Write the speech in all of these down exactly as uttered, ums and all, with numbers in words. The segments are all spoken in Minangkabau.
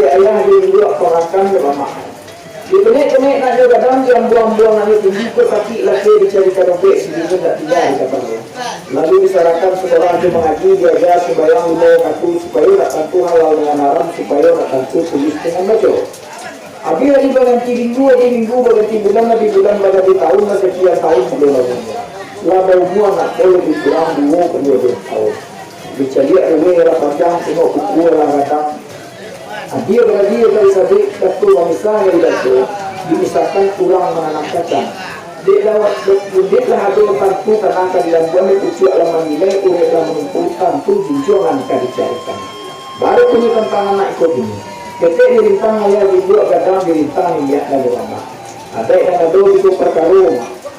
Ayah di induak pangakam di mamak. Di kenek-kenek nak nyo gadang, di ambuang-ambuang nak nyo tinggi, ko sakik lakeh dicari ka dompet, siribu nak tingga di kapalo. Lalu disarahkan sekolah jo mangaji, diaja sumbayang limo wakatu, supayo nak tantu halal dengan haram, supayo nak tantu tulis dengan baco. Abih hari baganti minggu, abih minggu baganti bulan, abih bulan baganti tahun, lah sakian tahun pulo lamunyo. Lah baumua anak ko labiah kurang duo puluah duo tahun. Dicaliak rumah lah panjang, tengok buku lah gadang. Abih baradia tadi sabik, kato bamisah dari dato, dimisahkan urang mananam kacang. Dek lah, dek, dek lah ado tantu tanah ka dilambuan, dek pucuak lah mangilai, urek lah manumpul, tantu junjuangan ka dicarikan. Baru punyo tantang anak iko kini. Ketek dirintang ayah, dibuek gadang dirintang niniak dan di mamak. Adaik nan ado tigo parkaro,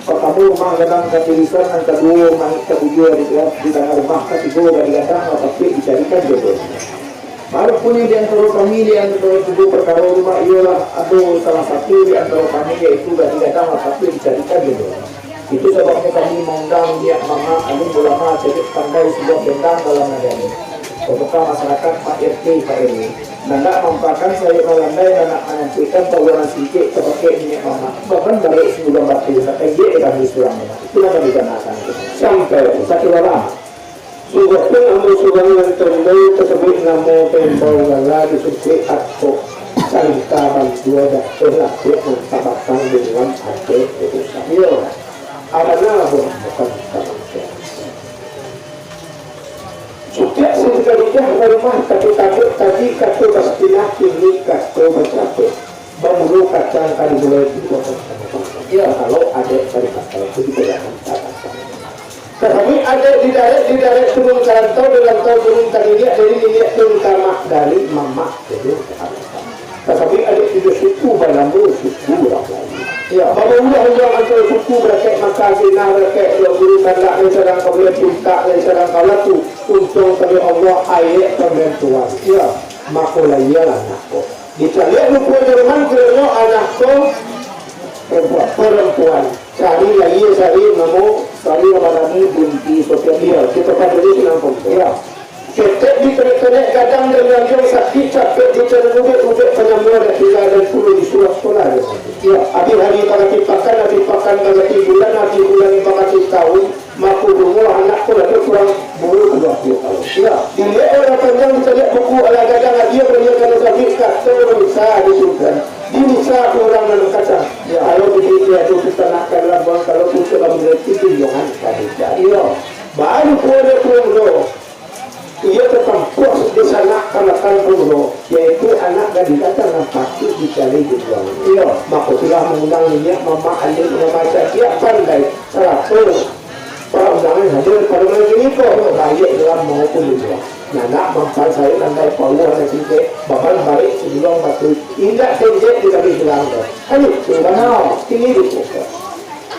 partamo rumah gadang katirisan, nan kaduo manik kabujua di, di tangah rumah, katigo gadih gadang lah patuik dicarikan jodoh. Baru punyo di antaro kami, di antaro tigo parkaro rumah, iyolah ado salah satu di antaro kami, yaitu gadih gadang lah patuik dicarikan jodoh. Itu sababnyo kami maundang niniak mamak, alim ulama, cadiak pandai, sudah bendang dalam nagari, pemuka masyarakat, Pak R T, Pak R W. Nan dak mampakan sayok malandai, nan nak manyampaikan paluangan singkek ka bakeh niniak mamak. Baban barek singgulang batu, nak pendek di kami surang. Itulah kami ganakan. Sampai tu, sakilo lah. Sudah pun ambo surang nan tembau, tasabuik namo tembau gala, disusuik atok, santa bantuan jatuah, lakuak nan tabatang di dalam ati urusan. Iyo, abana buah bukan tabatang. Sutiap singkadijah barumah, tapi tabik tadi kato basakinah, kini kato bacapek. Bamulo kacang ka dimulai di kota. Iyo. Kalau adaik ka dipakai, itu dipegang. Tatapi adaik didarek, didarek turun ka rantau, di rantau turun ka niniak, dari niniak turun ka mak, dari mamak turun ka anak. Tatapi adaik tigo suku, balamo suku urang lain. Iyo. Bamulo urang antaro suku, barakaik makan, dinah barakaik, dua guru kandak, nan sadang ka buliah pintak, nan sadang ka laku, untuang tadi Allah, ayek pambantuan. Iyo. Mako, lahialah anak ko. Dicaliak rupo Jerman, kironyo anak ko perempuan. Perempuan. Sari lahia, sari namo, sari Ramadhani binti Sofian. Iyo, kito padusi senang pun. Iyo. Ketek dikenek-kenek gadang, dan ganjang sakik capek dicari ubek, ubek panyamua dak tingga, dan pulo disuruah sekolah. Iyo. Abih hari bakatipakan, abih pakan bakati bulan, abih bulan bakati tahun. Mako bungo anak ko lah kurang duo puluah duo tahun. Iyo. Diliek urang panjang, dicaliak buku alah gadang, adia baliak kana sabik, kato bisa disuruhkan. Dimisa urang nanam kacang. Iyo. Kalau bibit dia tu ditanakkan labuang, kalau pucuk lamun dia tu, junjuangan ka dicari. Iyo. Baru pulo dia pulo. Iyo tatampuah di sanak kamatan pulo, yaitu anak gadih gadang nan patuik dicari di urang. Iyo. Mako tu lah maundang niniak mamak, alim ulama, cadiak pandai, sarato para undangan hadir pado malam kini ko. Baiak dalam maupun di lua. Nan nak mampan sayok nan dari pauah nan singkek, baban barek singgulang batu, indak kenjek di kami hilang ko. Ayo, bana, kini di pokok.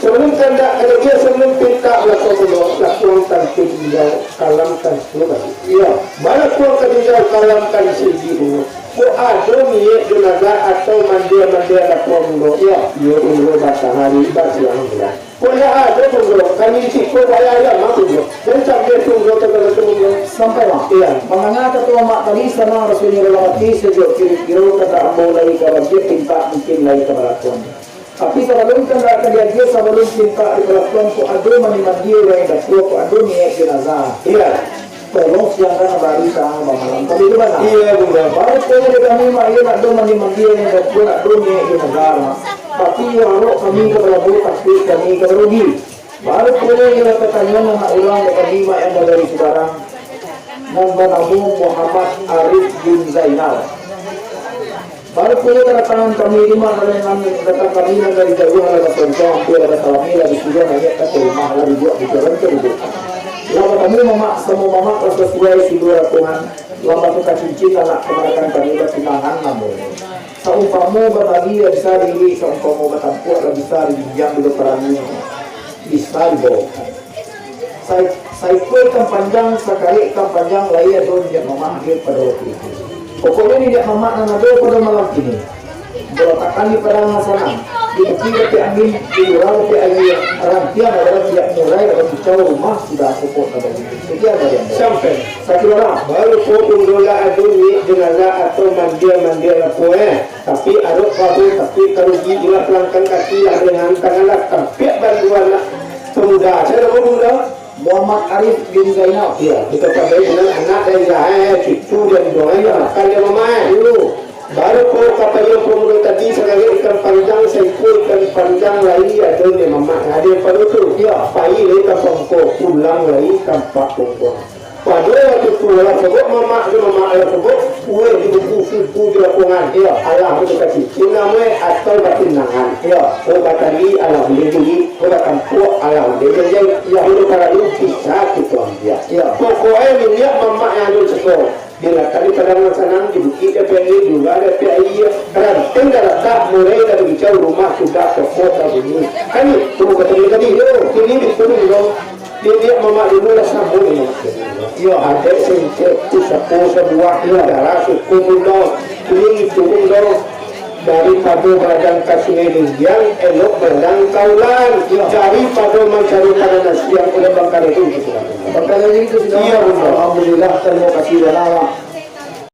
Sabalun kandak ka jadian, sabalun pintak balakua pulo, lakuang tantu tinjau, kalam tantu baliak. Iyo, balakuang ka tinjau, kalam ka disigi pulo. Kok ado niaik jo nazar atau mandia-mandia lakuang pulo, iyo, iyo pulo batang ari, basiang bulan. Kok indak ado pulo, kami di siko bayar agama pulo. Jan sampai pulo tagala pulo. Sampai, Mak. Iyo. Mandanga kato Mak tadi, sanang rasonyo dalam ati, sajuak kiro-kiro, kandak ambo lai ka bagian pintak, mungkin lai ka balakuang. Tapi sabalun kandak ka diagiah, sabalun pintak dipalakuan, kok ado mandi-mandi urang dapua, kok ado niaik jenazah. Iyo. Tolong siangkan bari tangah bamalam. Tapi itu bana. Iyo, bana. Baru pulo dari kami, Mak, iyo, ndak ado mandi-mandi urang dapua, ndak ado niaik jenazah, Mak. Tapi iyo, arok kami ka balabo, tapi kami ka barugi. Baru pulo iyo lah tatanyo anak urang dari kami, Mak, nan dari Subarang, nan banamo Muhammad Arif bin Zainal. Baru pulo kadatangan kami, Mak, nan datang kami nan dari jauah, lah basongkong, ampia lah basalami, lah disuruah naiak ka rumah, lah dibuek bujuran ka duduak. Lah batamu mamak samo mamak, lah sasuai suduah rakungan, lah batukar cincin, lah nak kamanakan kami batunangan namonyo. Saumpamo babari lah bisa diirik, saumpamo batampuak lah bisa dijinjiang, bilo paralu bisa dibaokan. Sa-, saikua ikan panjang, sakarek ikan panjang, lai ado niniak mamak hadir pado wakatu itu. Pokoknyo niniak mamak nan ado pado malam kini, balatakkan di padang nan sanang, Di tepi dapek angin, di urang dapek aia, rantiang urang siap murai, urang kicau rumah sudah pokok tabagi. Sekian dari anda. Sampai. Satu urang. Baru pokok dulu lah ado niat jenazah atau mandia-mandia lapo, eh. Tapi arok pabu, tapi karugi ilah pelangkang kaki lah dengan tangan lah. Tapi bantuan nak pemuda. Saya dah pemuda. Muhammad Arif bin Zainal. Iya, kita pakai dengan anak dan jahat, cucu dan doa yang makan dia mama, eh. Dulu. Baru ko kapayuang pemuda tadi, sagagek ikan panjang, saikua ikan panjang lai ado ni mamak, ado pado tu. Iya. Pai lai ka pangko, pulang lai tampak pangko. Pado wakatu tu, alah sobok mamak jo mamak alah sobok, kue di buku suku di lapangan. Iya. Alah tu ka cincin namuai atau batunangan. Iya. Ko batali alah buliah buli, ko batampuak alah buliah janjang. Iya. Ko paradu bisa kito ambiak. Iya. Pokoknyo niniak mamak yang ado ceko. Di latang di padang nan sanang, di bukik dapek angin, di urang dapek aia, rantiang dah latak, murai dah bagicau, rumah sudah pokok dah bunyi. Kan ni, tunggu kata dia tadi, yo, kini dikurung dong. Dia lihat mamak dulu lah samo dengan mamak dulu. Yo, adaik sengkek, tu sapo sabuah, yo, darah suku pun dong. Kini dikurung dong. Daripado baladang ka Sungai Linggiang, elok baladang ka Ulan. Iyo. Daripado mancari tanah nasi yang udah bangkar itu, itu sudah. Bangkar itu sudah. Iya, betul. Alhamdulillah, terima kasih, Bang.